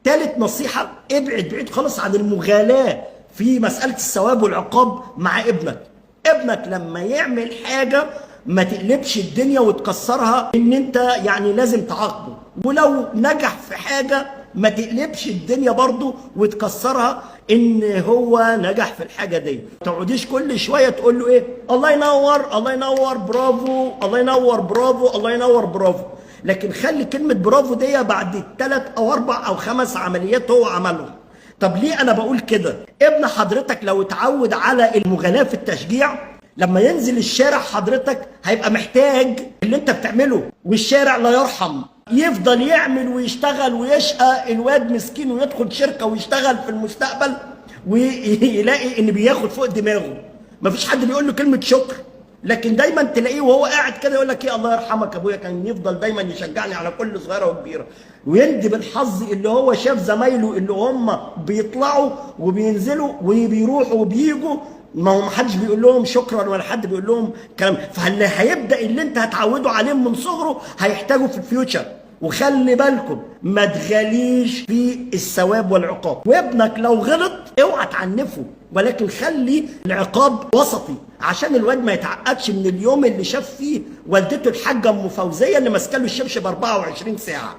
تالت نصيحة، ابعد بعيد خالص عن المغالاة في مسألة الثواب والعقاب مع ابنك. ابنك لما يعمل حاجة ما تقلبش الدنيا وتكسرها ان انت يعني لازم تعاقبه، ولو نجح في حاجة ما تقلبش الدنيا برضو وتكسرها ان هو نجح في الحاجة دي. ما تقعديش كل شوية تقول له ايه، الله ينور، الله ينور، برافو، الله ينور، برافو، الله ينور، برافو. لكن خلي كلمة برافو دي بعد 3 أو 4 أو 5 عمليات هو عملهم. طب ليه أنا بقول كده؟ ابن حضرتك لو اتعود على المغالاة في التشجيع، لما ينزل الشارع حضرتك هيبقى محتاج اللي انت بتعمله، والشارع لا يرحم، يفضل يعمل ويشتغل ويشقى الواد مسكين، ويدخل شركة ويشتغل في المستقبل ويلاقي ان بياخد فوق دماغه، مفيش حد بيقول له كلمة شكر. لكن دايما تلاقيه وهو قاعد كده يقول لك ايه، الله يرحمك ابويا كان يفضل دايما يشجعني على كل صغيرة وكبيره، ويندب الحظ اللي هو شاف زمايله اللي هم بيطلعوا وبينزلوا وبيروحوا وبيجوا، ما هو محدش بيقول لهم شكرا ولا حد بيقول لهم كلام. فاللي هيبدا اللي انت هتعوده عليه من صغره هيحتاجه في ال future. وخلي بالكم ما تغاليش في الثواب والعقاب. وابنك لو غلط اوعى تعنفه، ولكن خلي العقاب وسطي عشان الواد ما يتعقدش من اليوم اللي شاف فيه والدته الحاجة ام فوزيه اللي ماسكه له الشبشب 24 ساعة.